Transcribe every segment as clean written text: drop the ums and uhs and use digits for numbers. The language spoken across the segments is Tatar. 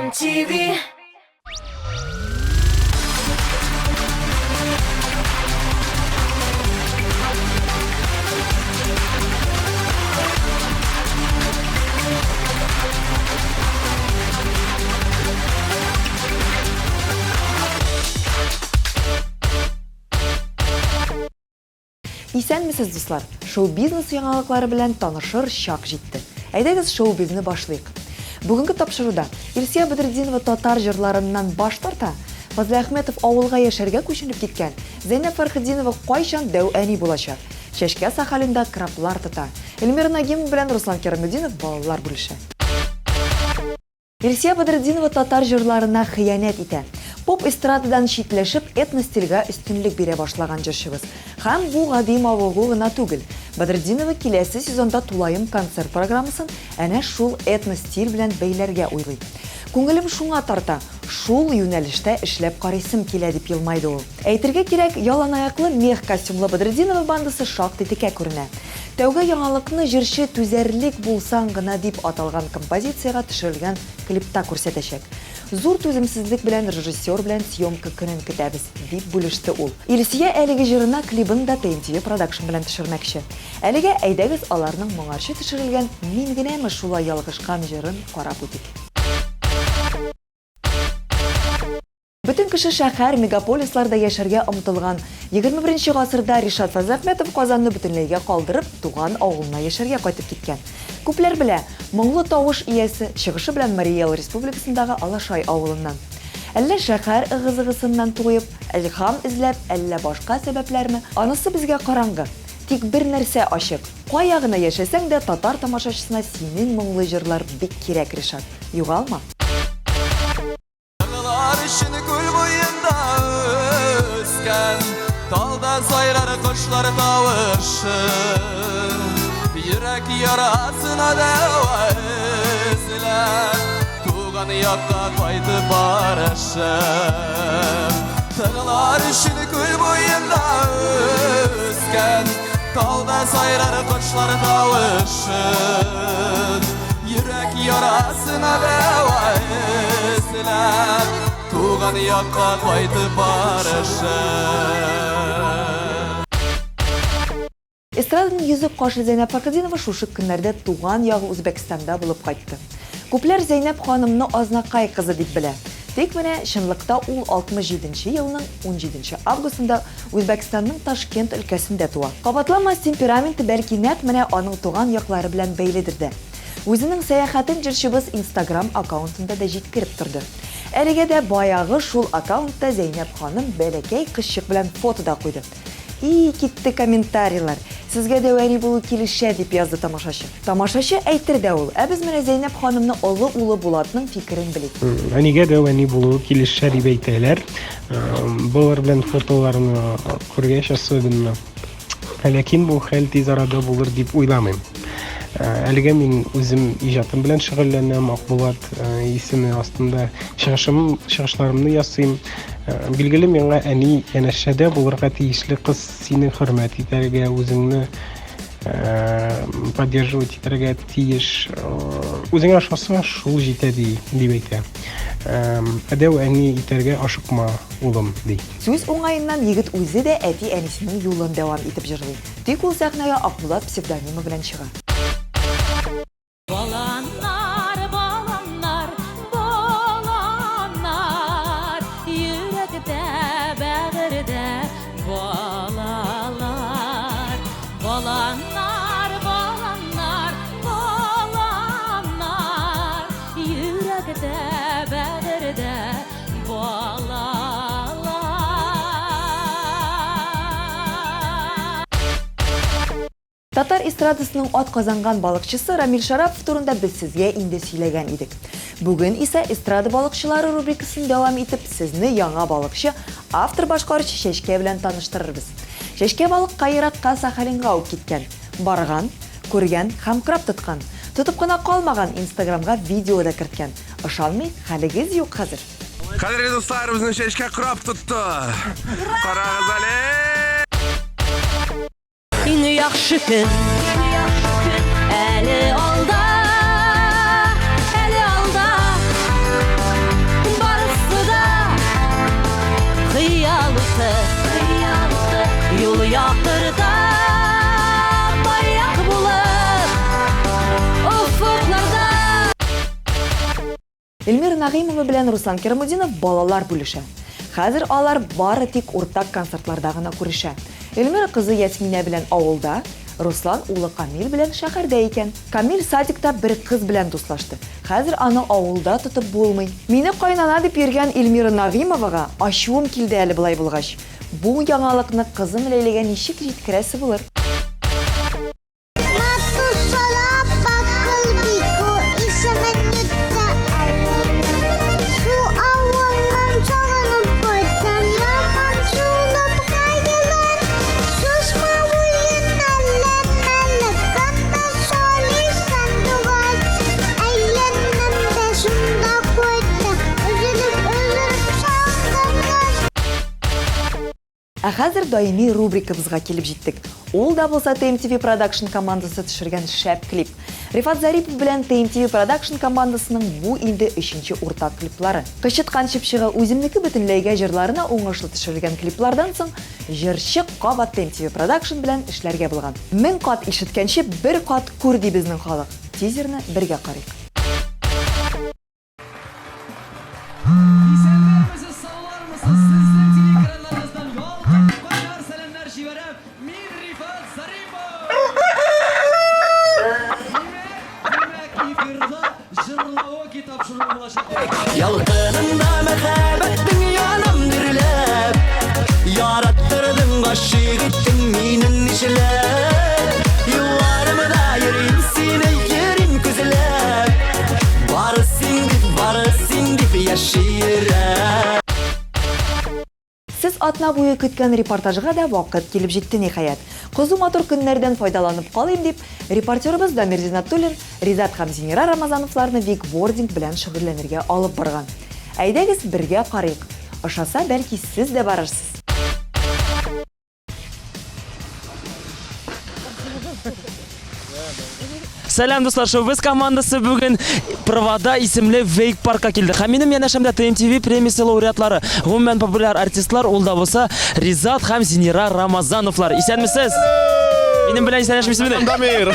TMTV. Исәнмесез, дуслар! Шоу-бизнес яңалыклары белән танышыр чак җитте. Әйдәгез, шоу-бизны башлыйк. Бүгенге тапшыруда Илсөя Бәдретдинова татар җырларыннан баш тарта, Фазлый Әхмәтов авылга яшәргә күченеп киткән, Зәйнәб Фәрхетдинова кайчан дәү әни булачак, Чәчкә Сахалинда краблар тота, Эльмира Нагимова белән Руслан Кираметдинов балалар бүлешә. Илсөя Бәдретдинова татар җырларына хыянәт итә. Поп-эстрададан читләшеп, этно-стильгә өстенлек бирә башлаган җырчыбыз. Һәм бу гади мавыгу гына түгел. Бәдретдинова киләсе сезонда тулаем концерт программасын әнә шул этно-стиль белән бәйләргә уйлый. Күңелем шуңа тарта, шул юнәлештә эшләп карыйсым килә, дип елмайды ул. Әйтергә кирәк, яланаяклы мех костюмлы Бәдретдинова бандасы шактый текә күренә. Тәүге яңалыкны җырчы Түзәрлек булсаң гына дип аталган композициягә төшерелгән клипта күрсәтәчәк. Зур түземсезлек белән режиссер белән съемка көнен көтәбез, дип бүлеште ул. Илсөя әлеге җырына клибын да TMTV Production белән төшермәкче. Әлегә, әйдәгез, аларның моңарчы төшерелгән Мин генәме шулай ялгышкан җырын карап үтик. Бөтен кеше шәһәр, мегаполисларда яшәргә омтылган 21 нче гасырда Ришат Фазлыәхмәтов Казанны бөтенләйгә калдырып, туган авылына яшәргә кайтып киткән. Күпләр белә, моңлы тавыш иясе, чыгышы белән Марий Эл Республикасындагы Алашай авылыннан. Әллә шәһәр ыгы-зыгысыннан туеп, илһам эзләп, әллә башка сәбәпләрме, анысы безгә караңгы. Тик бер нәрсә ачык, кая гына яшәсәң дә, татар тамашачысына синең моңлы җырлар бик кирәк, Ришат. Югалма! Тыңлар өчен күл буенда үскән Талда сайрар кошлар тавышы. Йөрәк ярасына дәва эзләп, Туган якка кайтып барышым. Тыңлар өчен күл буенда үскән Талда сайрар кошлар тавышы. Йөрәк ярасына дәва эзләп, Туган якка кайтып барышым. Эстраданың йөзек кашы Зәйнәб Фәрхетдинова шушы көннәрдә туган ягы Үзбәкстанда булып кайтты. Күпләр Зәйнәб ханымны Азнакай кызы дип белә. Тик менә чынлыкта ул 67 нче елның унҗиденче августында Үзбәкстанның Ташкент өлкәсендә туа. Кабатламас темпераменты бәлки нәкъ менә аның туган яклары белән бәйледер дә. Үзенең сәяхәтен җырчыбыз Инстаграм аккаунтында да җиткереп торды. Әлегә дә баягы шул аккаунтта Зәйнәб ханым бәләкәй кызчык белән фото да куйды. И, китте комментарийлар! Сезгә дәү әни булу килешә, дип язды тамашачы. Тамашачы әйтер дә ул, ә без менә Зәйнәб ханымны олы улы Булатның фикерен белик. Әнигә дәү әни булуы килешә дип әйтәләр. Болар белән фотоларны күргәч особенно. Ләкин бу хәл тиз арада булыр дип уйламыйм. Әлегә мин үзем иҗатым белән шөгыльләнәм, Акбулат исеме астында чыгышым, чыгышларымны ясыйм. Билгеле, миңа әни янәшәдә булырга тиешле кыз сине хөрмәт итәргә, үзеңне поддерживать итәргә тиеш. Үзеңә ошаса, шул җитә ди, дип әйтә. Ә дәү әни итәргә ашыкма, улым, ди. Сүз уңаеннан, егет үзе дә әти-әнисенең юлын дәвам итеп җырлый. Тик ул сәхнәгә Акбулат псевдонимы белән чыга. Баланнар, баланнар, баланнар, Йөрәктә, бәгырьдә балалар. Баланнар, баланнар, баланнар, Йөрәктә, бәгырьдә Балалар. Татар эстрадасының атказанган балыкчысы Рамил Шарапов турында без сезгә инде сөйләгән идек. Бүген исә Эстрада балыкчылары рубрикасын дәвам итеп, сезне яңа балыкчы, автор-башкаручы Чәчкә белән таныштырырбыз. Чәчкә балыкка еракка Сахалинга ук киткән. Барган, күргән һәм краб тоткан. Тотып кына калмаган, Инстаграмга видео да керткән. Ышанмый хәлегез юк хәзер. Кадерле дуслар, безнең чәчкә краб тотты. Карагыз әле. Иң яхшы көн әле алда, әле алда. Кырда маяк булып офыкларда. Эльмира Нәгыймова белән Руслан Кирамутдинов балалар бүлешә. Хәзер алар бары тик уртак концертларда гына күрешә. Эльмира кызы Ясминә белән авылда, Руслан улы Камил белән шәһәрдә икән. Камил садикта бер кыз белән дуслашты. Хәзер аны авылда тотып булмый. Мине кайнана дип йөргән Эльмира Нәгыймовага ачуым килде әле болай булгач. Бу яңалыкны кызым Ләйләгә ничек җиткерәсе булыр? Ә хәзер даими рубрикабызга килеп җиттек. Ул да булса TMTV Production командасы төшергән шәп клип. Рифат Зарипов белән TMTV Production командасының бу инде өченче уртак клиплары. Кычыткан чыпчыгы үземнеке бөтенләйгә җырларына уңышлы төшерелгән клиплардан соң җырчы кабат TMTV Production белән эшләргә булган. Мең кат ишеткәнче бер кат күр ди безнең халык. Тизерны бергә карыйк. Исәннәрмесез, саулармысыз, сезнең телеэкраннарыгыздан ялкынлы кайнар сәламнәр җибәрәм. Мин Рифат Зарипов! Димәк, димәк, эфирда җырлаоке тапшыруы булачак. Ялкынында мәхәббәтең янам дөрләп Яраттырдың, гашыйк иттең мине нишләп Юлларымда йөрим сине, йөрим күзләп Бары син дип, бары син дип яши йөрәк. Сез атна буе көткән репортажга да вакыт килеп җитте ниһаять. Кызу матур көннәрдән файдаланып калыйм дип, репортерыбыз Дамир Зиннәтуллин Ризат һәм Зинира Рамазановларны вейкбординг белән шөгыльләнергә алып барган. Әйдәгез, бергә карыйк. Ошаса, бәлки сез дә барырсыз. Сәлам, дуслар, шоу-без командасы бүген Провода исемле вейк-паркка килде. Һәм минем янәшәмдә ТМТВ премиясе лауреатлары, гомумән популяр артистлар, ул да булса Ризат һәм Зинира Рамазановлар. Исәнмесез? Минем белән исәнләшмисезме? Дамир!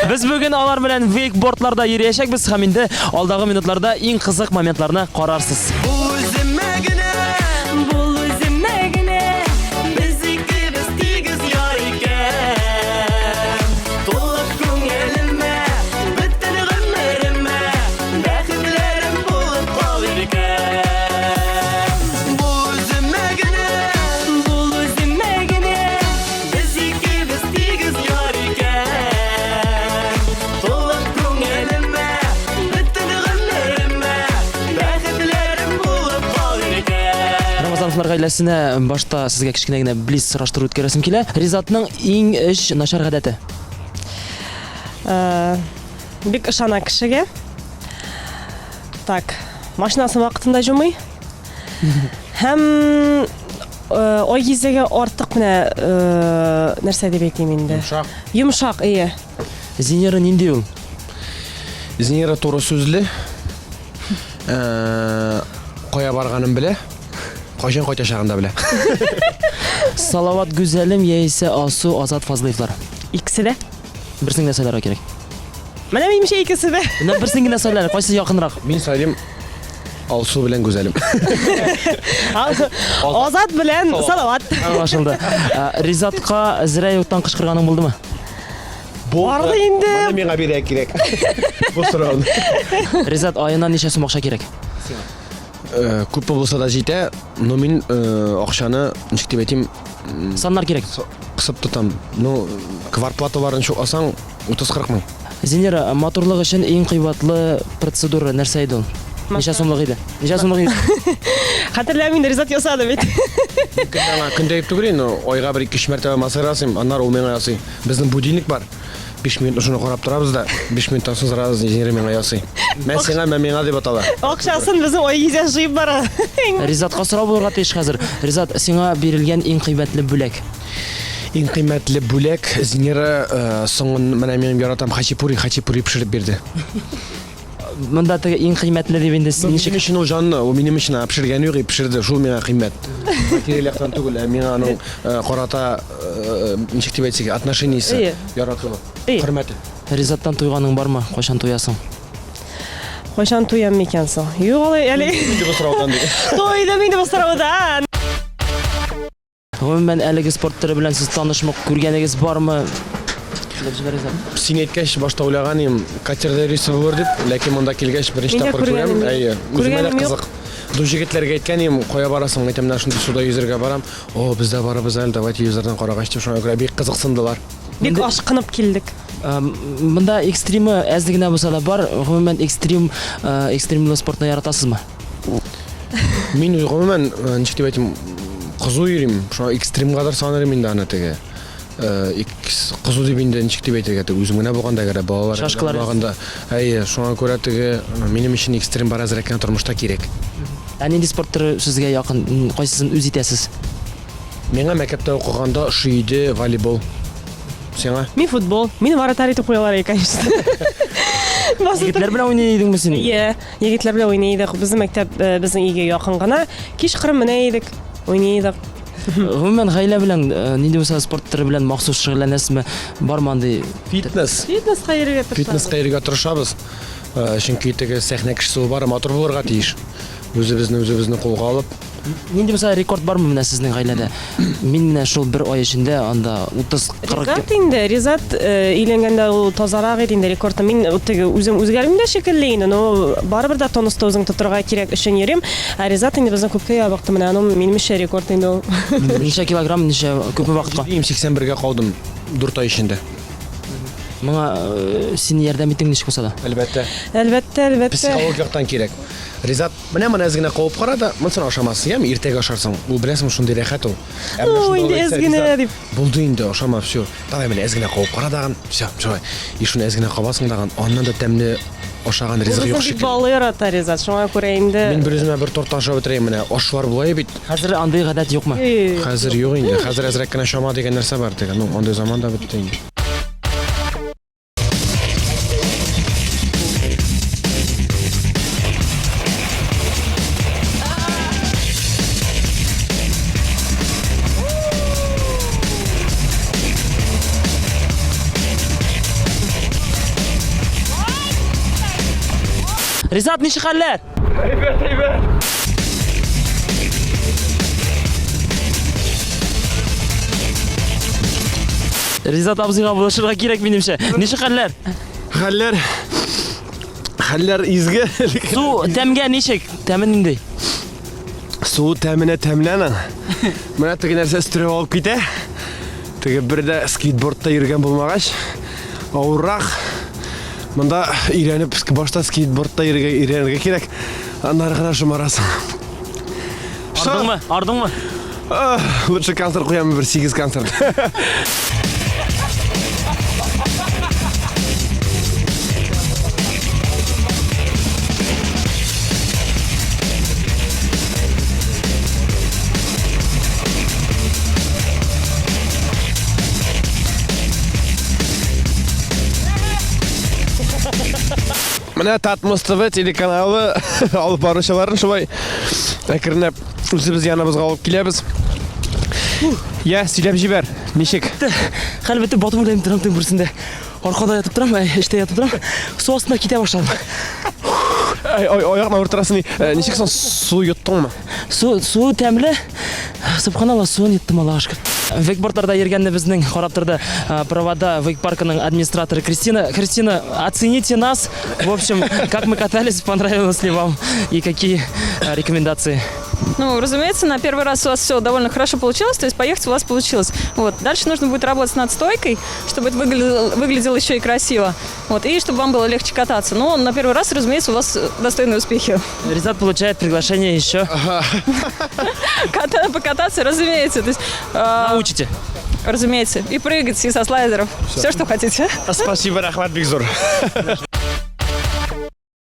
Без бүген алар белән вейкбордларда йөриячәкбез һәм инде алдагы минутларда иң кызык моментларны карарсыз. Бул үземә генә, Бул үземә генә. Без икебез тигез яр икән. Тулып күңелемә, бөтен гомеремә, бәхетләрем булып калыр икән. Бул үземә генә, Бул үземә генә. Без икебез тигез яр икән. Тулып күңелемә, бөтен гомеремә, бәхетләрем булып калыр икән. Рамазановлар гаиләсенә башта сезгә кечкенә генә блиц сораштыру үткәрәсем килә. Ризатның иң өч начар гадәте. Э, бик ышана кешегә. Так, машинасын вакытында җумый. Һәм э, ай йөзеге артык менә э, нәрсә дип әйтим инде. Йомшак. Йомшак, ие. Зинира нинди ул? Зинира туры сүзле. Э, кая барганын белә, кайчан кайтачагын да белә. Салават Гүзәлем яисә Алсу Азат Фазлыевлар. Икесе дә. Берсен генә сайларга кирәк. Менә минемчә икесе дә. Менә берсен генә сайлар, кайсы якынрак? Мин сайлыйм Алсу белән Гүзәлем. Азат белән Салават. Аңлашылды. Ә, Ризатка зрә юктан кычкырганың булдымы? Барды инде. Моны миңа бирә кирәк. Бу сорауны. Ризат, аена ничә сум акча кирәк? Э, Күпме булса да җитә, но мин э, акчаны, ничек дип әйтим, Саннар кирәк. кысып тотам. Ну, квартплаталарын чукласаң, 30-40 мең. Зинира, матурлык өчен иң кыйбатлы процедура нәрсә иде ул? Ничә сумлык иде? Ничә сумлык иде? Хәтерләмим, Ризат ясады бит. Көндә аңа көндә дип түгел инде, айга бер ике-өч мәртәбә массаж ясыйм, аннары ул миңа ясый. Безнең будильник бар. 5 минут шуны карап торабыз да, 5 минуттан соң сразу Зинира миңа ясый. Мә сиңа, мә миңа дип атала. Акчасын безнең ай йөзә җыеп бара. Ризатка сорау булырга тиеш хәзер. Ризат, сиңа бирелгән иң кыйммәтле бүләк. Иң кыйммәтле бүләк Зинира э, соңын менә минем яратам хачапури, хачапури пешереп бирде. Монда теге иң кыйммәтле дип инде син ничек? Минем өчен ул җанлы, ул минем өчен аны пешергәне юк, пешерде, шул миңа кыйммәт. Материаль яктан түгел, ә миңа аның э, карата э, ничек дип әйтсәк, отношениесе, яратуы, хөрмәте. Ризаттан туйганың бармы? Кайчан туясың? Кайчан туям микән соң? Юк алай әле. Инде бу сораудан ди. Туйдым инде бу сораудан. Гомумән, әлеге спорт төре белән сез танышмы, күргәнегез бармы? Сөйләп җибәрегез әле. Син әйткәч, башта уйлаган идем, катерда йөрисе булыр дип, ләкин монда килгәч, беренче Мин дә тапкыр күрәм. күргәнем юк. Әйе, үземә дә Күргәнем юк. кызык. Дус җегетләргә әйткән идем, кая барасың? Әйтәм, менә шундый суда йөзергә барам. О, без дә барабыз әле, давайте йөзәрдән карагач дип, шуңа күрә бик кызыксындылар. Бик ашкынып килдек. Монда экстримы әз генә булса да бар. Гомумән, экстрим, экстримлы спортны яратасызмы? Мин гомумән, ничек дип әйтим, кызу йөрим. Шуңа экстримгадыр саныйм инде аны теге. Кызу дип инде ничек дип әйтергә, теге үзем генә булганда, әгәр дә балалар Шашкалар булмаганда. Әйе, шуңа күрә теге минем өчен экстрим бар әзрәк кенә тормышта кирәк. Ә нинди спорт төре сезгә якын? Кайсысын үз итәсез? Миңа мәктәптә укыганда ошый иде волейбол. Сиңа? Мин футбол. Мин вратарь итеп куялар иде, конечно. Егетләр белән уйный идеңме син? Иә, егетләр белән уйный идек. Безнең мәктәп э, безнең өйгә якын гына. Кичкырын менә идек, уйный идек. Гомумән, гаилә белән э, нинди булса спорт төре белән махсус шөгыльләнәсезме? Бармы андый? Фитнес. Фитнеска йөрергә тырышабыз. Фитнеска йөрергә тырышабыз. Э, чөнки теге сәхнә кешесе ул бары матур булырга тиеш. Үзебезне үзебезне кулга алып. Нинди булса рекорд бармы менә сезнең гаиләдә? Мин менә шул бер ай эчендә анда 30 40 Ризат инде, Ризат э, өйләнгәндә ул тазарак иде инде рекордны. Мин теге үзем үзгәрмим дә шикелле инде, но барыбер дә тонуста үзең тотырга кирәк өчен йөрим. Ә Ризат инде безнең күпкә ябыкты менә, аның минемчә рекорд инде ул. Ничә килограмм, ничә күпме вакытка? 81-гә калдым 4 ай эчендә. Моңа э, син ярдәм иттең ничек булса да. Әлбәттә. Әлбәттә, әлбәттә. Психологик яктан кирәк. Ризат, менә моны әз генә кабып кара да, монысын ашамассың, яме, иртәгә ашарсың. Ул беләсеңме, шундый рәхәт ул. Ә менә шунда инде әз генә дип. Булды инде, ашама, все. Давай менә әз генә кабып кара дагын, все, все. И шуны әз генә кабасың дагын, аннан да тәмле ашаган ризык юк шикелле. Бик балы ярата Ризат, шуңа күрә инде. Мин бер үземә бер торт ашап бетерәем менә. Ашлар болай бит. Хәзер андый гадәт юкмы? Хәзер юк инде. Хәзер әзрәк кенә чама дигән нәрсә бар теге. Ну, андый заман да бетте инде. Ризат, ничек хәлләр? Әйбәт, әйбәт. Ризат абзыйга булышырга кирәк минемчә. Ничек хәлләр? Хәлләр Хәлләр изге. Су тәмгә ничек? Тәме нинди? Су тәменә тәмле аның. Менә теге нәрсә өстерәп алып китә. Теге бер дә скейтбордта йөргән булмагач, авыррак. Монда өйрәнеп, башта скейтбордта йөрергә өйрәнергә кирәк. Аннары гына шомарасың. Ардыңмы? Ардыңмы? Лучше концерт куям бер 8 концерт. Менә Татмос ТВ телеканалы алып баручыларын шулай әкренләп үзебез яныбызга алып киләбез. Я, сөйләп җибәр, ничек? Хәл бетеп батып үләм торам төн берсендә. Аркада ятып торам, әй, эштә ятып торам. Су астына китә башладым. Ай, ай, аякны авырттырасың ни? Э, ничек соң су йоттыңмы? Су, су тәмле. Субханалла, суын йоттым, Аллага шөкер. Вейкбордларда йөргәнне безнең карап торды э, провода вейкпаркының администраторы Кристина. Кристина, оцените нас. В общем, как мы катались, понравилось ли вам и какие э, рекомендации? Ну, разумеется, на первый раз у вас все довольно хорошо получилось, то есть поехать у вас получилось. Вот. Дальше нужно будет работать над стойкой, чтобы это выглядело, выглядело еще и красиво. Вот, и чтобы вам было легче кататься. Но на первый раз, разумеется, у вас достойные успехи. Ризат получает приглашение еще. Покататься, разумеется. То есть, э, Научите. Разумеется. И прыгать, и со слайдеров. Все, Все что хотите. Спасибо, рәхмәт, бик зур.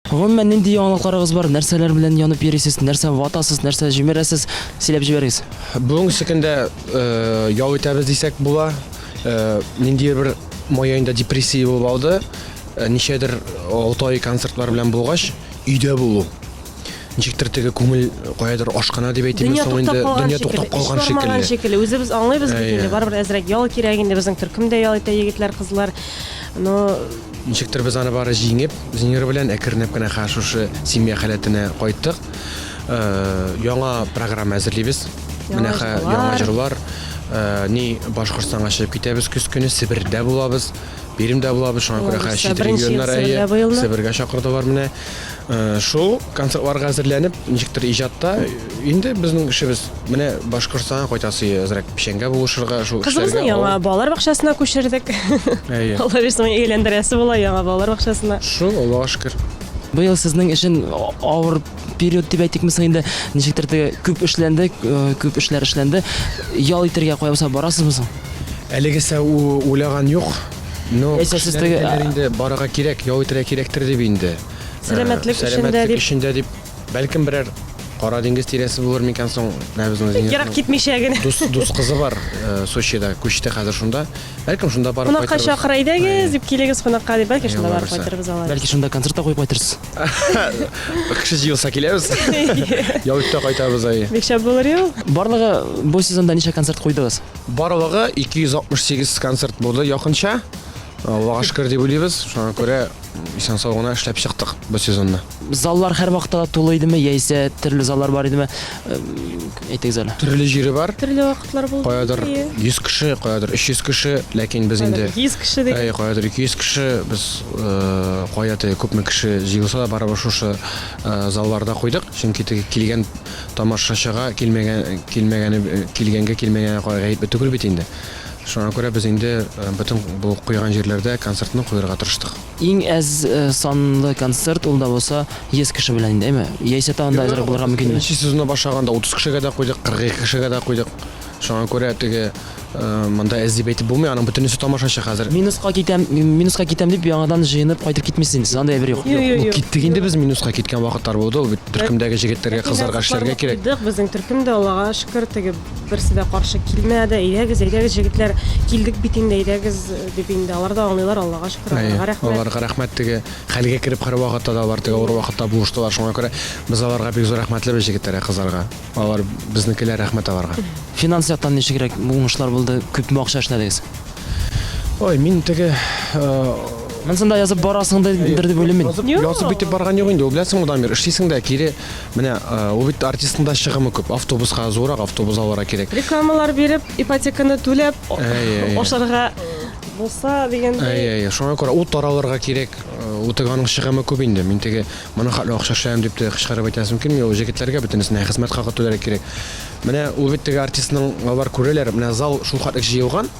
Гомумән, нинди яңалыкларыгыз бар? Нәрсәләр белән янып йөрисез? Нәрсә ватасыз, нәрсә җимерәсез? Сөйләп җибәрегез. Бүгенге көндә э, ял итәбез дисәк була. Э, ниндидер бер май аенда депрессия булып алды. ничәдер 6 ай концертлар белән булгач, өйдә булу. Ничектер теге күңел каядыр ашкына дип әйтимме Дөнья соң туктап инде, калган дөнья шикелле, туктап калган эш бармаган шикелле. шикелле. Үзебез аңлыйбыз бит инде, Әйе. барыбер әзрәк ял кирәк инде, безнең төркем дә ял итә, егетләр, кызлар. Но Ничектер без аны бары җиңеп, Зинира белән әкренләп кенә хәзер шушы семья халәтенә кайттык. Э, яңа программа әзерлибез. Яңа Менә хә- җырлар. яңа җырлар. Э, ни Башкортстанга чыгып китәбез көз көне, Себердә булабыз. Пермьдә булабыз, шуңа күрә хәзер Алла чит беренче ел регионнар әйе, Себердә быелны. Себергә чакырдылар менә. Э, шул концертларга әзерләнеп, ничектер иҗатта инде безнең эшебез менә Башкортстанга кайтасы әзрәк печәнгә булышырга, шул Кызыбызны эшләргә. яңа балалар бакчасына күчердек. Әйе. Алла бирсә, әйләндерәсе була яңа балалар бакчасына. Шул, Аллага шөкер. Быел сезнең өчен авыр период дип әйтикме соң инде, ничектер теге күп эшләнде, э, күп эшләр эшләнде. Ял итәргә кая булса барасызмы соң? Әлегесә уйлаган юк. Но Яисә сез кешеләр теге- әйтәләр инде барырга кирәк, ял итәргә кирәктер дип инде. Сәламәтлек Э, өчен дә Сәламәтлек дип. өчен дә дип. Бәлкем берәр Кара диңгез тирәсе булыр микән соң? Менә безнең Бик ерак китмичә генә. Дус, дус кызы бар э, Сочида, күчте хәзер шунда. Бәлкем шунда барып Кунакка кайтырбыз. чакыр әйдәгез дип килегез кунакка дип, бәлки шунда барып Алла кайтырбыз алай. Бәлки шунда концерт та куеп кайтырсыз. Кеше җыелса киләбез. Ял итеп тә кайтабыз әйе. Бик шәп булыр ел. Барлыгы бу сезонда ничә концерт куйдыгыз? Барлыгы 268 концерт булды якынча. Аллага шөкер дип уйлыйбыз. Шуңа күрә исән сау гына эшләп чыктык бу сезонны. Заллар һәрвакытта да тулы идеме, яисә төрле заллар бар идеме? Әйтегез әле. Төрле җире бар. Төрле вакытлар булды. Каядыр 100 кеше, каядыр 300 кеше, ләкин без инде 100 кеше дигән. Әй, каядыр 200 кеше, без кая теге күпме кеше җыелса да барыбер шушы залларда куйдык. Чөнки теге килгән тамашачыга килмәгән килмәгәне килгәнгә килмәгәне гаепле түгел бит инде. Шуңа күрә без инде бөтен бу куйган җирләрдә концертны куярга тырыштык. Иң әз санлы концерт ул да булса 100 кеше белән инде, әйме? Яисә тагын да әзрәк булырга мөмкинме? Беренче сезонны башлаганда 30 кешегә дә куйдык, 42 кешегә дә куйдык. Шуңа күрә теге монда әз дип әйтеп булмый, аның бөтенесе тамашачы хәзер. Минуска китәм, минуска китәм дип яңадан җыенып кайтып китмисез инде, сез андый әйбер юк. Юк, юк, юк. Киттек инде без минуска киткән вакытлар булды, ул бит төркемдәге җегетләргә, кызларга эшләргә кирәк. Куйдык, безнең төркем дә, Аллага шөкер, теге берсе дә каршы килмәде. Әйдәгез, әйдәгез, җегетләр, килдек бит инде, әйдәгез дип инде алар да аңлыйлар, Аллага шөкер, аларга рәхмәт. Аларга рәхмәт, теге хәлгә кереп һәрвакытта да алар теге авыр вакытта булыштылар. Шуңа күрә без аларга бик зур рәхмәтлебез җегетләргә, кызларга. Алар безнекеләр, рәхмәт аларга. Финанс яктан ничегрәк уңышлар булды? Күпме акча эшләдегез? Ой, мин теге Монсын да язып барасыңдыр дип уйлыйм мин. Язып, язып битеп барган юк инде. Ул беләсең, Дамир, эшлисең дә кире. Менә ул бит артистның да чыгымы күп. Автобуска зуррак автобус алырга кирәк. Рекламалар биреп, ипотеканы түләп, ашарга булса дигәндәй. Әйе, әйе. Шуңа күрә ут таралырга кирәк. Ул теге аның чыгымы күп инде. Мин теге моның хәтле акча эшләдем дип тә кычкырып әйтәсем килми. Ул җегетләргә бөтенесенә хезмәт хакы түләргә кирәк. Менә ул бит теге артистның алар күрәләр, менә зал шул хәтле җыелган.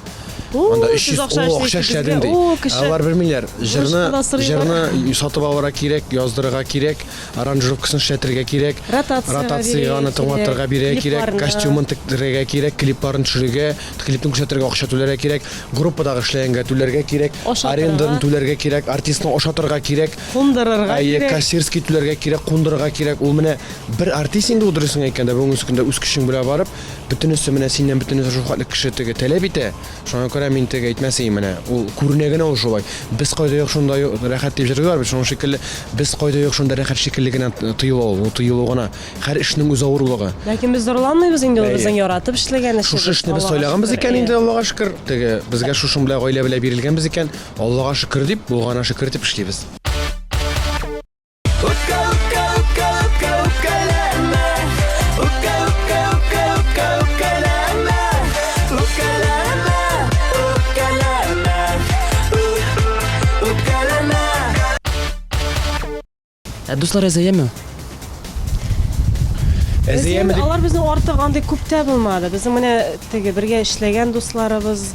Анда 300 о, акча эшләдең ди. Алар белмиләр. Җырны, җырны сатып алырга кирәк, яздырырга кирәк, аранжировкасын эшләтергә кирәк, ротациягә аны тыңлатырга бирергә кирәк, костюмын тектерергә кирәк, клипларын төшерергә, клипны күрсәтергә акча түләргә кирәк, группадагы эшләгәнгә түләргә кирәк, аренданы түләргә кирәк, артистны ашатырга кирәк, кундырырга кирәк, кассирский түләргә кирәк, кундырырга кирәк. Ул менә бер артист инде ул дөресен әйткәндә, бүгенге көндә үз көчең белән барып, бөтенесе менә синнән бөтенесе шул хәтле кеше теге таләп итә. Шуңа күрә мин теге әйтмәс идем менә. Ул күренә генә ул шулай. Без кайда юк шунда юк, рәхәт дип җырлыйлар бит, шуның шикелле без кайда юк шунда рәхәт шикелле генә тоела ул, ул тоелу гына. Һәр эшнең үз авырлыгы. Ләкин без зарланмыйбыз инде, ул безнең яратып эшләгән эшебез. Шушы эшне без сайлаганбыз икән инде, Аллага шөкер. Теге безгә шушың белән гаилә белән бирелгәнбез икән, Аллага шөкер дип, булганына шөкер дип эшлибез. Үпкә, үпкә, үпкә, үпкә, үпкәләмә. Үпкә, үпкә, үпкә, үпкә, үпкәләмә. Үпкәләмә, үпкәләмә. Үпкәләмә. Ә дуслар әзәяме? Әзәяме дип Алар безнең артык андый күп тә булмады. Безнең менә теге бергә эшләгән дусларыбыз,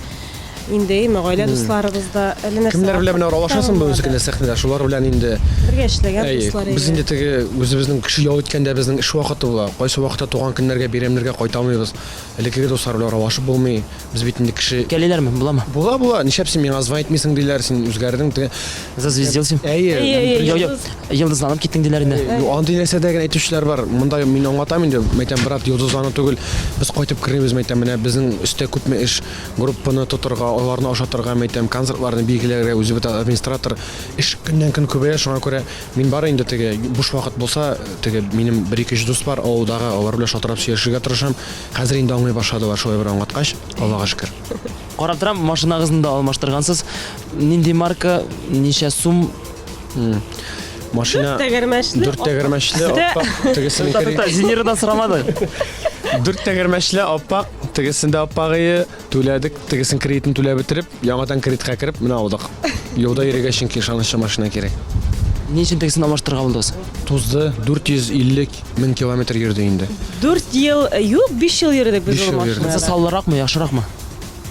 инде әйме, гаилә дусларыбыз да әллә нәрсә. Кемнәр белән менә аралашасың бүгенге көндә сәхнәдә? Шулар белән инде бергә эшләгән дуслар. Без инде теге үзебезнең кеше ял иткәндә безнең эш вакыты була. Кайсы вакытта туган көннәргә, бәйрәмнәргә кайта алмыйбыз. Элеккеге дуслар белән аралашып булмый. Без бит инде кеше Кәлиләрме? Буламы? Була, була. Нишләп син миңа звонить итмисең диләр, син үзгәрдең. Теге Зазвездился. Әйе. Йо, йо, йолдызланып киттең диләр инде. Андый нәрсә дә генә әйтүчеләр бар. Монда мин аңлатам инде, мәйтәм, брат, йолдызлану түгел. Без кайтып кермибез, мәйтәм, менә безнең өстә күпме эш, группаны тотырга, аларны ашатырга, мәйтәм, концертларны билгеләргә, үзе бит администратор. Эш көннән-көн күбәя, шуңа күрә мин бары инде теге буш вакыт булса, теге минем бер-ике өч дус бар авылдагы, алар белән шалтырап сөйләшергә тырышам. Хәзер инде аңлый башладылар, шулай бер аңлаткач, Аллага шөкер. Карап торам, машинагызны да алмаштыргансыз. Нинди марка, ничә сум? Машина Дүрт тәгәрмәчле. Дүрт тәгәрмәчле, аппак, тегесенең Тукта, Зинирадан сорамадык. Дүрт тәгәрмәчле, аппак, тегесендә аппагые түләдек, тегесен кредитын түләп бетереп, яңадан кредитка кереп, менә алдык. Юлда йөрергә чөнки ышанычлы машина кирәк. Ни өчен тегесен алмаштырырга булдыгыз? Тузды, 450 мең километр йөрде инде. Дүрт ел, юк, биш ел йөрдек без ул машинада. Монысы саллыракмы, яхшыракмы?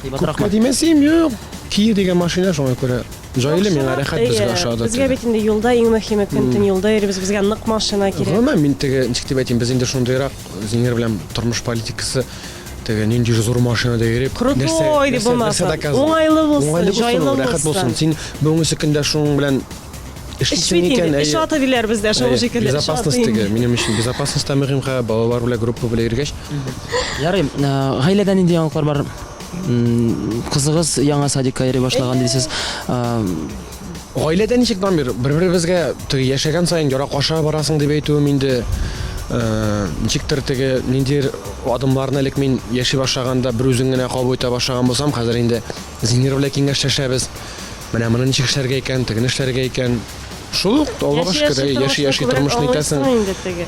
Кыйбатракмы? Күпкә димәсем, юк. Kia дигән машина, шуңа күрә җайлы, миңа рәхәт, безгә ошады. Безгә бит инде юлда иң мөһиме көн-төн юлда йөрибез, безгә нык машина кирәк. Гомумән, мин теге, ничек дип әйтим, без инде шундыйрак Зиннәр белән тормыш политикасы теге нинди зур машинада йөреп, Крутой дип булмасын. Уңайлы булсын, җайлы рәхәт булсын. Син бүгенге көндә шуның белән эшлисең икән, эш аты диләр бездә, шул шикелле. Безопасность теге, минем өчен безопасность та мөһим, хә, балалар белән группа белән йөргәч. Ярый, гаиләдә нинди яңалыклар бар? Кызыгыз яңа садикка йөри башлаган дисез. Гаиләдә ничек, Дамир? Бер-беребезгә теге яшәгән саен яраклаша барасың дип әйтүем инде. Ничектер теге ниндидер адымларны элек мин яши башлаганда бер үзең генә кабул итә башлаган булсам, хәзер инде Зиннур белән киңәшләшәбез. Менә моны ничек эшләргә икән, тегене эшләргә икән. Шул ук, Аллага шөкер, яши-яши тормышны итәсең.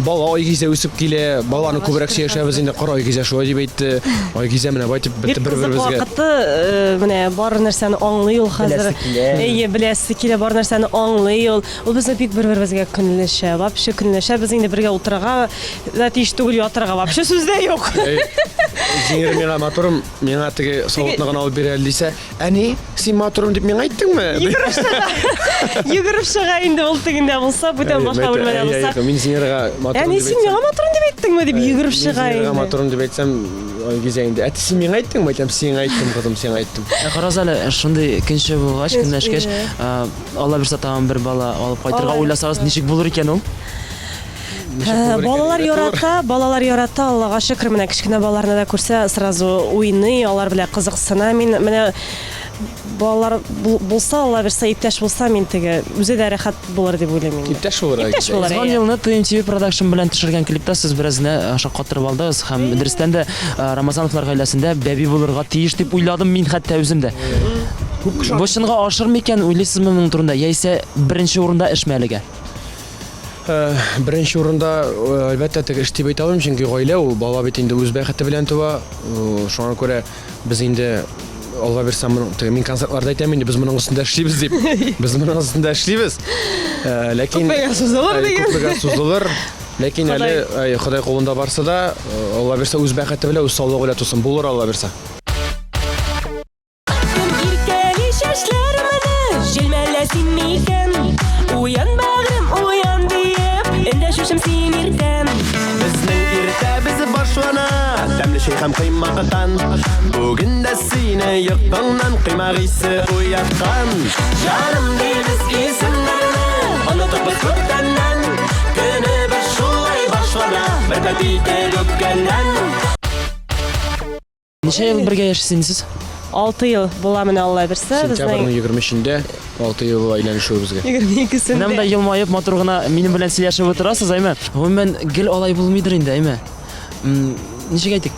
Бала Айгизә үсеп килә, баланы күбрәк сөйләшәбез инде, кара Айгизә шулай дип әйтте. Айгизә менә бай дип бетте бер-беребезгә. Вакыты э, менә бар нәрсәне аңлый ул хәзер. Әйе, беләсе килә, бар нәрсәне аңлый ул. Ул безне бик бер-беребезгә көнләшә, вообще көнләшә. Без инде бергә утырырга да тиеш түгел, ятырга вообще сүз дә юк. Зиннур миңа матурым, миңа теге савытны гына алып бир әле дисә, Әни, син матурым дип миңа әйттеңме? Йөгереп чыга. Йөгереп чыга инде ул тегендә булса, бүтән башка бүлмәдә булса. Мин синерга матурым Әни, син миңа матурым дип әйттеңме дип йөгереп чыга инде. Мин матурым дип әйтсәм, Гизә инде. Әти, син миңа әйттеңме? Әйтәм, сиңа әйттем, кызым, сиңа әйттем. Ә карагыз әле, шундый көнче булгач, көнләшкәч, Алла бирсә тагын бер бала алып кайтырга уйласагыз, ничек булыр икән ул? Э, балалар ярата, балалар ярата, Аллага шөкер, менә кечкенә балаларны да күрсә, сразу уйный, алар белән кызыксына. Мин менә балалар булса, Алла бирсә, иптәш булса, мин теге үзе дә рәхәт булыр дип уйлыйм инде. Иптәш булыр. Иптәш булыр. Узган елны TMTV Production белән төшергән клипта сез бераз генә шаккатырып алдыгыз һәм дөрестән дә э, Рамазановлар гаиләсендә бәби булырга тиеш дип уйладым мин хәтта үзем дә. Бу чынга ашыр микән, уйлыйсызмы моның турында? Яисә беренче урында эшме әлегә? Э, беренче урында, э, әлбәттә, теге эш дип әйтә алмыйм, чөнки гаилә ул, бала бит инде үз бәхете белән туа. Э, шуңа күрә без инде Алла бирсә, моның, теге мин концертларда әйтәм инде, без моның өстендә эшлибез дип. Без моның өстендә эшлибез. Ләкин күпмегә сузылыр дигән. Күпмегә сузылыр. Ләкин әле Ходай кулында барсы да, Алла бирсә, үз бәхете белән, үз саулыгы белән тусын. Булыр Алла бирсә. Кем иркәли чәчләремне, җилмәлә син микән? Уян, бәгърем, уян диеп, эндәшүчем син иртән. Безнең иртәбез башлана, тәмле чәй һәм коймактан. Бүген дә сине йокыңнан коймак исе уяткан. Җаным дибез исемнәрне, онытып без күптәннән. Көнебез шулай башлана, бер тәти итеп үпкәннән. Ничә ел бергә яшисез инде сез? 6 ел була менә Алла бирсә, Сентябрьнең 23-ндә 6 ел була өйләнешүебезгә. 22-сендә. Менә монда елмаеп, матур гына минем белән сөйләшеп утырасыз, әйме? Гомумән, гел алай булмыйдыр инде, әйме? Ничек әйтик,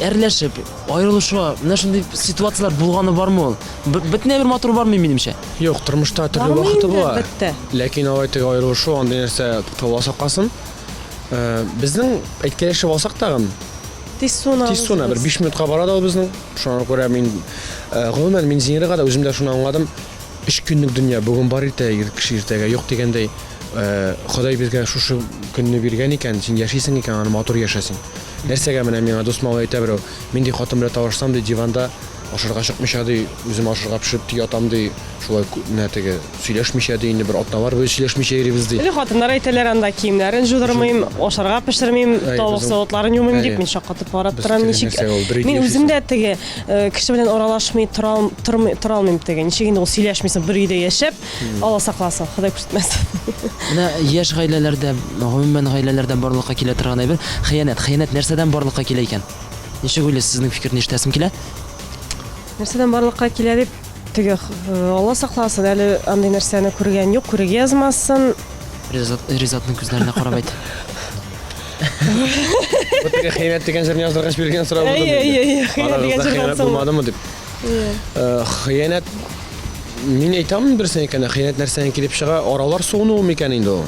әрләшеп, аерылышуга менә шундый ситуацияләр булганы бармы ул? Бөтенләй бер матур бармый, минемчә. Юк, тормышта төрле Бармый вакыты инде, була. әлбәттә. Ләкин алай теге аерылышу, андый нәрсә Алла сакласын. Безнең әйткәләшеп алсак тагын, Тиз суына. Тиз суына, бер 5 минутка бара да ул безнең. Шуңа күрә мин, э, гомумән, мин Зинирга да үзем дә шуны аңладым. Өч көнлек дөнья, бүген бар иртә, ир кеше иртәгә юк дигәндәй, э, Ходай безгә шушы көнне биргән икән, син яшисең икән, аны матур яшәсең. Нәрсәгә менә миңа дус малай әйтә берәү, мин ди хатын белән талашсам ди, диванда ашарга чыкмыйча ди, үзем ашарга пешереп ди ятам ди, Шулай менә теге сөйләшмичә ди инде бер атналар буе сөйләшмичә йөрибез ди. Әле хатыннар әйтәләр анда киемнәрен жудырмыйм, ашарга пешермим, тавык савытларын юмыйм дип мин шаккатып карап торам. Ничек мин үзем дә теге э, кеше белән аралашмый тора тора алмыйм теге. Ничек инде ул сөйләшмисең бер өйдә яшәп, Алла сакласын, Ходай күрсәтмәсен. Менә яшь гаиләләрдә, гомумән гаиләләрдә барлыкка килә торган әйбер хыянәт. Хыянәт нәрсәдән барлыкка килә икән? Ничек уйлыйсыз, сезнең фикерне ишетәсем килә. Нәрсәдән барлыкка килә дип, теге Алла сакласын, әле андый нәрсәне күргән юк, күрергә язмасын. Ризат, Ризатның күзләренә карап әйт. Бу теге хыянәт дигән җырны яздыргач биргән сорау булды. Әйе, әйе, әйе, хыянәт дигән Арагызда җырдан хыянәт соң. булмадымы дип. Хыянәт мин әйтә алмыйм берсен икән, хыянәт нәрсәдән килеп чыга? Аралар суынуы микән инде ул?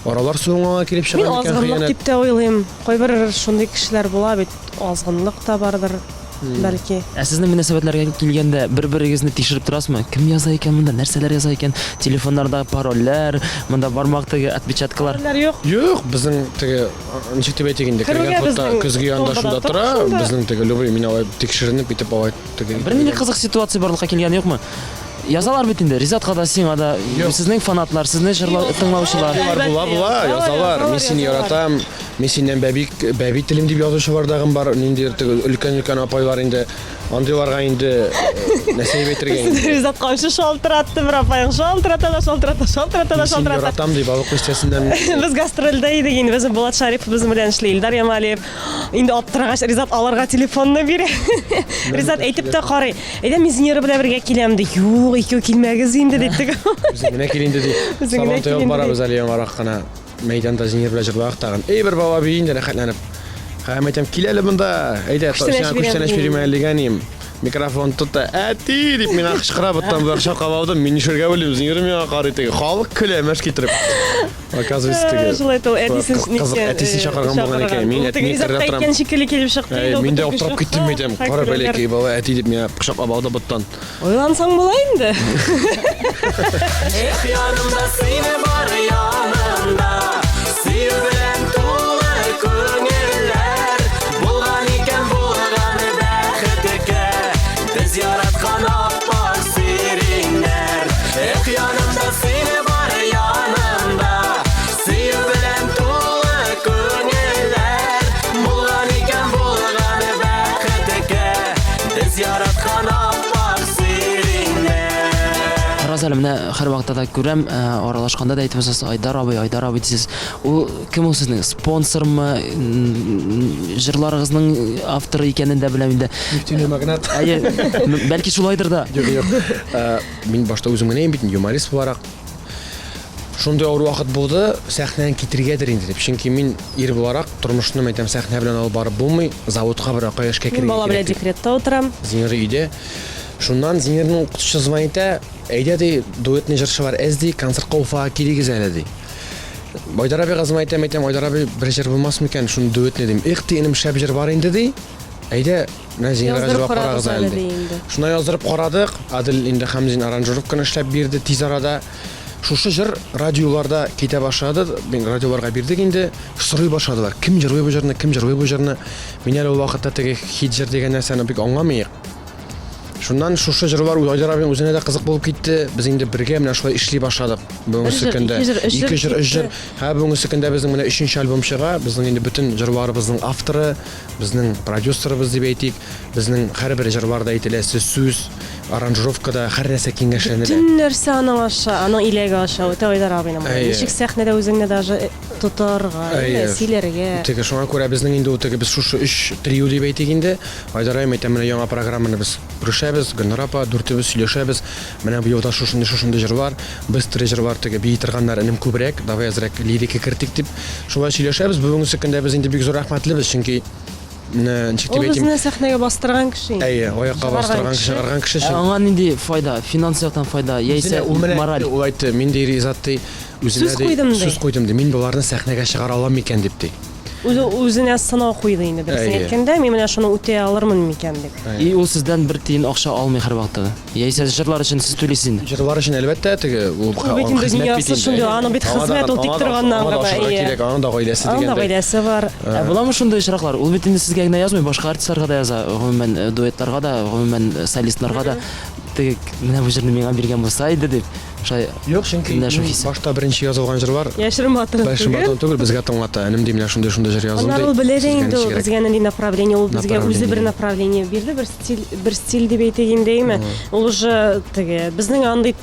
Аралар суынганга килеп чыга Мин микән азгынлык хыянәт? дип тә уйлыйм. Кайбер шундый кешеләр була бит, азгынлык та бардыр, бәлки. Ә сезнең мөнәсәбәтләргә килгәндә, бер-берегезне тикшереп торасызмы? Кем яза икән монда, нәрсәләр яза икән? Телефоннарда парольләр, монда бармак теге отпечаткалар. Парольләр юк. Юк, безнең теге ничек дип әйтик инде, Керүгә кергән фотода безнең көзге янында томбада шунда тора, тора, шунда. безнең теге любой мин алай тикшеренеп итеп алай теге. Бернинди кызык ситуация барлыкка килгәне юкмы? Язалар бит инде, Ризатка да, сиңа да, сезнең фанатлар, сезне җырла тыңлаучылар. Алар була була, язалар. Мин сине яратам, мин синнән бәби бәби телим дип язучылар дагын бар, ниндидер теге өлкән-өлкән апайлар инде. Андыйларга инде э, нәрсә дип әйтергә инде. Ризатка вообще шалтыратты бер апаең. Шалтырата да шалтырата, шалтырата да Мин сине шалтырата. яратам ди, балык бистәсеннән. Без гастрольдә идек инде, безнең Булат Шарипов безнең белән эшли, Илдар Ямалиев. Инде аптырагач, Ризат аларга телефонны бирә. Ризат әйтеп тә карый. Әйдә, мин Зинира белән бергә киләм ди. Юк, икәү килмәгез инде дип теге. Үзең генә кил инде ди. Үзең генә Сабан кил туйга инде, барабыз ди. әле яңарак кына. Мәйданда Зинир белән җырладык тагын. Эй, бер бала бии инде рәхәтләнеп. Һәм әйтәм, кил әле монда. Әйдә, Күчтәнәч сиңа бирәм күчтәнәч дим. бирим әле дигән идем. Микрофон тот та, әти дип миңа кычкыра, боттан болар чакап алдым. Мин нишләргә белмим, Зинир миңа карый теге. Халык көлә, мәш китереп. Оказывается, теге. Шулай итеп, әтисен Кызык, әтисен чакырган булган икән. Мин әтине Ризат керә торам. әйткән шикелле килеп чыкты. Әй, мин дә аптырап киттем, әйтәм. Кара бәләкәй бала әти дип миңа кочаклап алды боттан. Уйлансаң була инде. Эх, янымда сине бар янымда, Сөю белән тулы күңелләр. Булган икән булган бәхеткә, Без яраткан аппак сиреньнәр. Эх, янымда сине бар янымда, Сөю белән тулы күңелләр. Булган икән булган бәхеткә, Без яраткан аппак сиреньнәр. Раз әле менә һәрвакытта да күрәм, э, аралашканда да әйтеп узасыз, Айдар абый, Айдар абый дисез. Ул кем ул сезнең? Спонсормы? Җырларыгызның авторы икәнен дә беләм инде. Нефтяной магнат. Әйе, бәлки шулайдыр да. Юк, юк. Э, мин башта үзем генә бит юморист буларак. Шундый авыр вакыт булды, сәхнәдән китергәдер инде дип. Чөнки мин ир буларак тормышны мәйтәм сәхнә белән алып барып булмый, заводка бер акай эшкә керергә Мин бала белән кирәк дип. декретта утырам. Зинир өйдә. Шуннан Зинирның укытучысы звонит итә, әйдә ди, дуэтный җырчылар әз ди, концертка Уфага килегез әле ди. Айдар абыйга звонит итәм, әйтәм, Айдар абый, бер җыр булмас микән, шуны дуэтный дим. Эх ди, энем, шәп җыр бар инде ди. Әйдә, менә Зинирга Яздырып җырлап карагыз карагыз әле әле ди ди. инде. Шунда яздырып карадык, Адел инде Хәмзин аранжировканы эшләп бирде тиз арада. Шушы җыр радиоларда китә башлады, мин радиоларга бирдек инде, сорый башладылар. Кем җырлый бу җырны, кем җырлый бу җырны? Мин әле ул вакытта теге хит җыр дигән нәрсәне бик аңламыйк. Шуннан шушы җырлар Айдар абыйның үзенә дә кызык булып китте. Без инде бергә менә шулай эшли башладык. Бүгенге җыр, көндә ике җыр, өч җыр ике җыр, өч җыр. китте. Һә, бүгенге көндә безнең менә өченче альбом чыга. Безнең инде бөтен җырларыбызның авторы, безнең продюсерыбыз дип әйтик, безнең һәрбер җырларда әйтеләсе сүз, аранжировкада һәр нәрсә киңәшләнелә. Бөтен нәрсә аның аша, аның иләге аша үтә Айдар абыйның. Әйе. Ничек сәхнәдә үзеңне даже э, тотарга, Әйе. сөйләргә. Теге шуңа күрә безнең инде ул теге без шушы өч трио дип әйтик инде. Айдар абый әйтәм, менә яңа программаны без күрешәбез, Гөлнара апа, дүртебез сөйләшәбез. Менә бу елда шушындый шушындый җырлар, быстрый җырлар теге бии торганнар энем күбрәк, давай әзрәк лирика кертик дип шулай сөйләшәбез. Бүгенге көндә без инде бик зур рәхмәтлебез, чөнки ничек Ул дип әйтим, безне сәхнәгә бастырган кеше. инде. әйе, аякка Чыгарган бастырган, кеше. чыгарган кеше. Ә аңа нинди файда? Финанс яктан файда, яисә Үзенә, ул менә мораль? ул әйтте, мин ди Ризат ди, үзенә Сүз ди, куйдым ди. сүз куйдым ди, мин боларны сәхнәгә чыгара алам микән дип ди. Үзе үзенә сынау куйды инде дөресен Әйе. әйткәндә, мин менә шуны үтә алырмын микән дип. И ул сездән бер тиен акча алмый һәрвакытта да. Яисә җырлар өчен сез түлисез инде. Җырлар өчен әлбәттә теге ул Ул бит инде хезмәт бит дөньясы инде. шундый, аның бит Аңа да- хезмәт ул тик аңа да- торганнан аңа да гына, ашарга әйе. кирәк, аның да гаиләсе Аның да дигәндәй. гаиләсе бар. Ә буламы шундый очраклар? Ул бит инде сезгә генә язмый, башка артистларга да яза, гомумән э, дуэтларга да, гомумән э, солистларга да. Теге менә бу җырны миңа биргән булса иде дип, шулай Юк, чөнки Көнләшү иң хисе. башта беренче язылган җырлар Яшерен батырын Яшерен түгел. батырын түгел, безгә тыңлата. Энем ди, менә шундый шундый җыр язылды. Аннары ул белә дә Сезгә инде ул ничек кирәк? безгә нинди направление, ул безгә үзе бер Направление. направление бирде, бер стиль, бер стиль дип әйтик инде, әйме? Ул уже теге безнең андый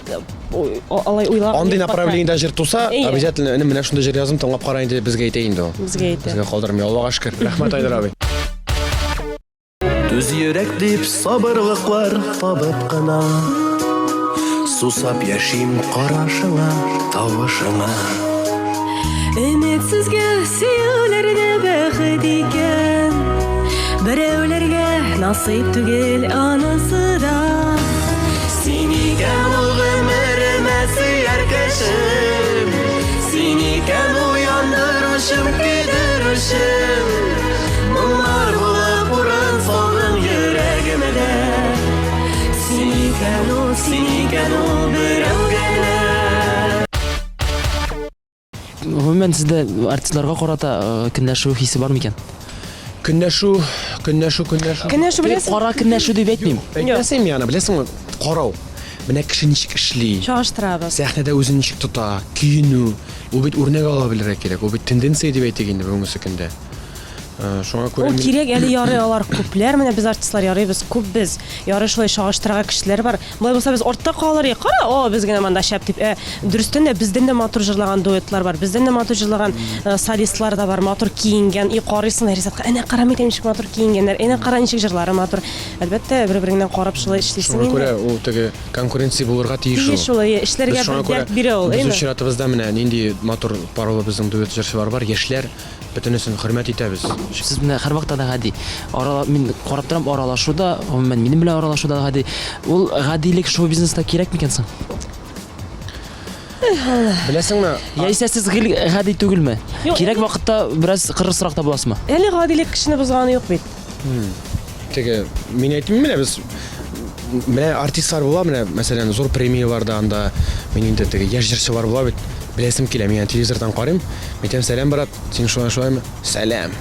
ой, алай уйлаган Андый юк пока. направлениедә җыр туса, Әйе. обязательно энем менә шундый җыр яздым, тыңлап кара инде, безгә әйтә инде ул. Безгә әйтә. Безгә калдырмый, Аллага шөкер. Рәхмәт, Айдар абый. Түз йөрәк дип сабырлыклар табып кына. Сусап яшим карашыңа, тавышыңа. Өметсезгә сөюләр дә бәхет икән. Берәүләргә насыйп түгел анысы да. Син икән ул гомеремә сөяр кешем. Син икән ул яндыручым, көйдерүчем. Моңнар булып урын салдың йөрәгемдә. Син икән ул, син икән ул берәү генә. Гомумән, сездә артистларга карата э, көнләшү хисе бар микән? Көнләшү, көнләшү, көнләшү. Көнләшү беләсең? Кара көнләшү дип әйтмим. Әйтәсең мин аны, беләсеңме? Карау. Менә кеше ничек эшли. Чагыштырабыз. Сәхнәдә үзен ничек тота, киенү. Ул бит үрнәк ала белергә кирәк. Ул бит тенденция дип әйтик инде бүгенге көндә. Э, шуңа күрә Ул кирәк әле ярый алар күпләр менә без артистлар ярый без күп без ярый шулай чагыштырырга кешеләр бар болай булса без артта калыр идек кара о без генә монда шәп дип ә дөрестән дә бездән дә матур җырлаган дуэтлар бар бездән дә матур җырлаган э, солистлар да бар матур киенгән и карыйсың Ризатка әнә кара мәйтәм ничек матур киенгәннәр әнә кара ничек җырлары матур әлбәттә бер береңнән карап шулай эшлисең Шуңа күрә ул теге конкуренция булырга тиеш ул. Тиеш ул, әйе, эшләргә бер дәрт бирә ул, Без үз чиратыбызда менә нинди матур парлы безнең дуэт җырчылар бар, яшьләр. Бөтенесен хөрмәт итәбез. Сез менә һәрвакытта да гади. Арала, мин карап торам, аралашу да, гомумән, минем белән аралашу да гади. Ул гадилек шоу-бизнеста кирәк микән соң? Беләсеңме? Яисә сез гел гади түгелме? Кирәк вакытта бераз кырысрак та буласызмы? Әле гадилек кешене бозганы юк бит. Теге, мин әйтмим менә без менә артистлар була, менә мәсәлән, зур премияләрдә анда мин инде теге яшь җырчылар була бит. Беләсем килә, мин телевизордан карыйм. Әйтәм, сәлам, брат, син шулай шулаймы? Сәлам.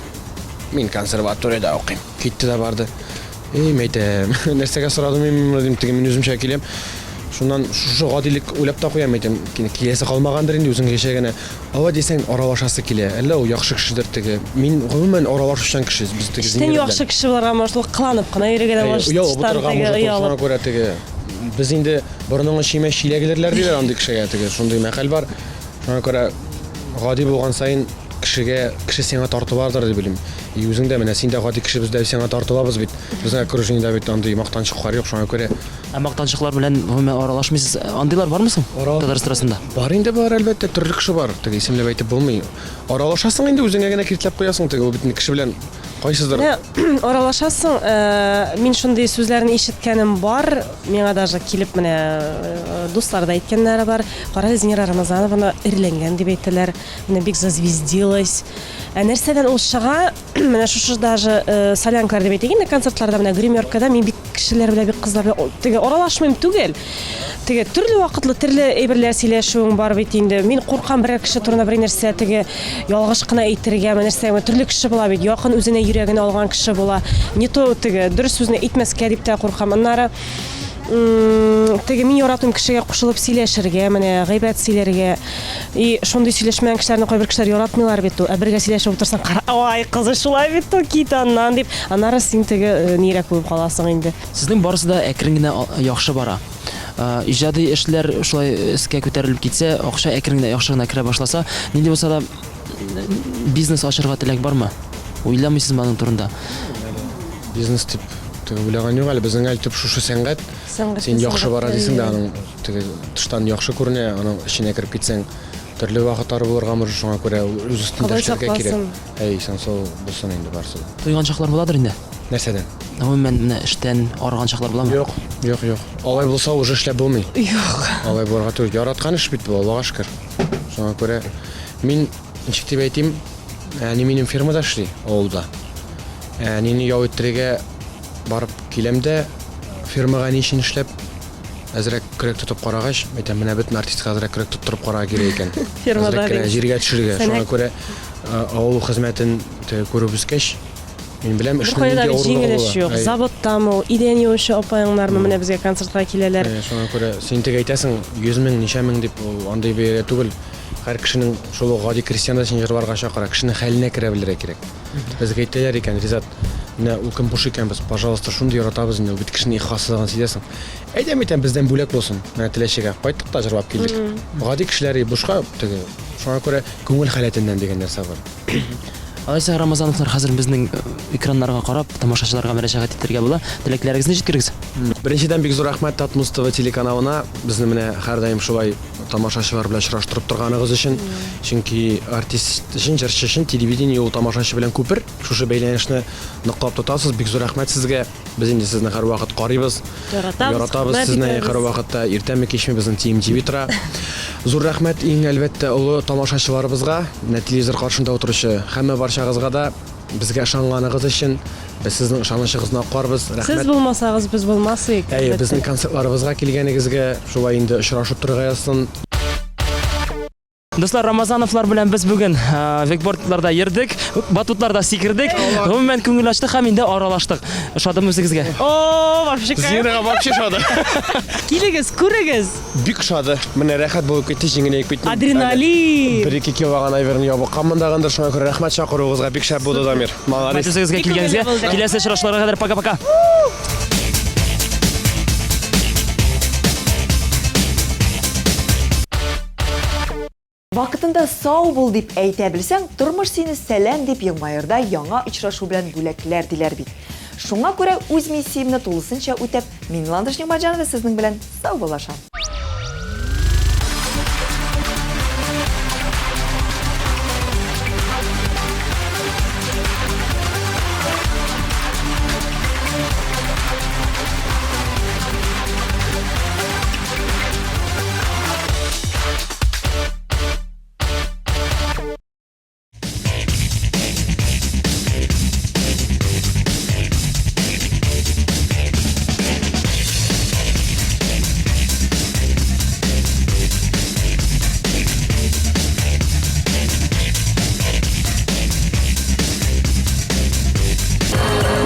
Мин консерваториядә укыйм. Китте дә барды. Эй, мәйтәм, нәрсәгә сорадым мин моны дим, теге мин үземчә киләм. Шуннан шушы гадилек уйлап та куям, әйтәм, киләсе калмагандыр инде үзең кичә генә. Алай дисәң, аралашасы килә. Әллә ул яхшы кешедер теге. Мин гомумән аралашучан кеше. Без теге Эштән яхшы кеше булырга может, ул кыланып кына йөрергә дә может. Оялып утырырга может, ул шуңа күрә теге. Без инде борыныңны чөймә чиләк элерләр диләр андый кешегә теге. Шундый мәкаль бар. Шуңа күрә гади булган саен кешегә, кеше сиңа тартыладыр дип уйлыйм. И үзең дә менә син дә гади кеше, без дә сиңа тартылабыз бит. Безнең окружениедә бит андый мактанчыклар юк, шуңа күрә Ә мактанчыклар белән гомумән аралашмыйсыз. Андыйлар бармы соң? Татар эстрадасында? Бар инде бар, әлбәттә, төрле кеше бар. Теге исемләп әйтеп булмый. Аралашасың инде, үзеңә генә киртләп куясың теге, ул бит инде кеше белән кайсыдыр. Менә аралашасың, э, мин шундый сүзләрне ишеткәнем бар. Миңа даже килеп менә э, дуслар да әйткәннәре бар. Кара, Зинира Рамазановна эрләнгән дип әйтәләр. Менә бик зазвездилась. Ә нәрсәдән ул чыга? Менә шушы даже э, солянкалар дип әйтик инде концертларда менә гримеркада мин бик кешеләр белән бик кызлар белән теге аралашмыйм түгел. Теге төрле вакытлы төрле әйберләр сөйләшүең бар бит инде. Мин куркам берәр кеше турында берәр нәрсә теге ялгыш кына әйтергәме, нәрсәме. Төрле кеше була бит. Якын үзенә йөрәген алган кеше була. Не то теге дөрес сүзне әйтмәскә дип тә куркам. Аннары теге мин яратмыйм кешегә кушылып сөйләшергә, менә гайбәт сөйләргә. И шундый сөйләшмәгән кешеләрне кайбер кешеләр яратмыйлар бит ул. Ә бергә сөйләшеп утырсаң, кара, ай, кызы шулай бит ул, кит аннан дип. Аннары син теге э, нирәк булып каласың инде. Сезнең барысы да әкрен генә яхшы бара. Э, иҗади эшләр шулай өскә күтәрелеп китсә, акча әкрен генә яхшы гына керә башласа, нинди булса да бизнес ачырга теләк бармы? Уйламыйсызмы аның турында? Бизнес дип теге уйлаган юк әле. Безнең әле төп шушы сәнгать. Син яхшы бара дисең дә, аның теге тыштан яхшы күренә, аның эченә кереп китсәң, төрле вакытлары булырга может, шуңа күрә үз өстендә эшләргә кирәк. Әй, исән сау булсын инде барысы да. Туйган чаклар буладыр инде? Нәрсәдән? Гомумән, менә эштән арыган чаклар буламы? Юк, юк, юк. Алай булса уже эшләп булмый. Юк. Алай булырга түгел. Яраткан эш бит бу, Аллага шөкер. Шуңа күрә мин ничек дип әйтим, әни минем фермада эшли, авылда. Әнине ял иттерергә барып киләм дә, фермага ни өчен эшләп, әзрәк көрәк тотып карагач, әйтәм, менә бөтен артистка әзрәк көрәк тоттырып карарга кирәк икән. Фермада әзрәк кенә җиргә төшерергә. Шуңа күрә авыл хезмәтен күреп үскәч, мин беләм, эшнең нинди авырлыгы җиңел эш юк. Заводтамы ул, идән юучы апаеңнармы, менә безгә концертка киләләр. Шуңа күрә син теге әйтәсең, 100 мең, ничә мең дип, ул андый бәя түгел. Һәр кешенең шул ук гади крестьян да син җырларга чакыра, кешенең хәленә керә белергә кирәк. Безгә әйтәләр икән, Ризат, менә ул кем буш икән, без, пожалуйста, шундый яратабыз инде, ул бит кешенең ихласлыгын сизәсең. Әйдәм әйтәм, бездән бүләк булсын. Менә Теләчегә кайттык та җырлап килдек. Гади кешеләр бушка теге. Шуңа күрә күңел халәтеннән дигән нәрсә бар. Алайса, Рамазановлар, хәзер безнең экраннарга карап, тамашачыларга мөрәҗәгать итәргә була. Теләкләрегезне җиткерегез. Беренчедән, бик зур рәхмәт Татмуз ТВ телеканалына, безне менә һәрдаим шулай тамашачылар белән очраштырып торганыгыз өчен. Чөнки артист өчен, җырчы өчен телевидение ул тамашачы белән күпер. Шушы бәйләнешне ныклап тотасыз. Бик зур рәхмәт сезгә. Без инде сезне һәрвакыт карыйбыз. Яратабыз, Яратабыз хөрмәт сезне итәбез. һәрвакытта, иртәме кичме безнең TMTV тора. Зур рәхмәт иң әлбәттә олы тамашачыларыбызга, менә телевизор каршында утыручы һәммә барчагызга да безгә ышанганыгыз өчен. Без сезнең ышанычыгызны акларбыз. Сез Рәхмәт. булмасагыз, без булмас идек. Әйе, әлбәттә. безнең концертларыбызга килгәнегезгә шулай инде очрашып торырга язсын. Дуслар, Рамазановлар белән без бүген вейкбордларда йөрдек, батутларда сикердек. Гомумән күңел ачтык һәм инде аралаштык. Ошадымы үзегезгә? О, вообще кайф. Зинага вообще ошады. Килегез, күрегез. Бик ошады. Менә рәхәт булып китте, җиңеләеп киттем. Адреналин. Бер-ике кило гына әйберне ябыкканмын да гындыр, шуңа күрә рәхмәт чакыруыгызга. Бик шәп булды, Дамир. Молодец. Рәхмәт үзегезгә Бик күңелле килгәнегезгә. булды. Киләсе очрашуларга кадәр пока-пока. Вакытында сау бул дип әйтә белсәң, тормыш сине сәлам дип елмаердай яңа очрашу белән бүләкләр диләр бит. Шуңа күрә үз миссиямне тулысынча үтәп, мин Ландыш Нигъмәтҗанова сезнең белән саубуллашам.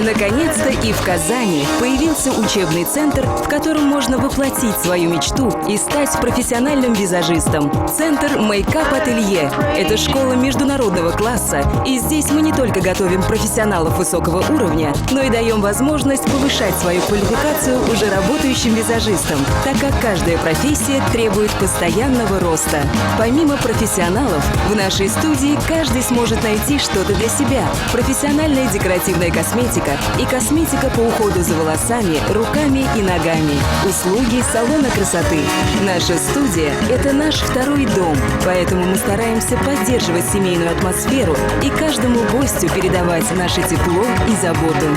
Наконец-то и в Казани появился учебный центр, в котором можно воплотить свою мечту и стать профессиональным визажистом. Центр Мейкап Ателье – это школа международного класса, и здесь мы не только готовим профессионалов высокого уровня, но и даем возможность повышать свою квалификацию уже работающим визажистам, так как каждая профессия требует постоянного роста. Помимо профессионалов, в нашей студии каждый сможет найти что-то для себя. Профессиональная декоративная косметика и косметика по уходу за волосами, руками и ногами. Услуги салона красоты. Наша студия – это наш второй дом, поэтому мы стараемся поддерживать семейную атмосферу и каждому гостю передавать наше тепло и заботу.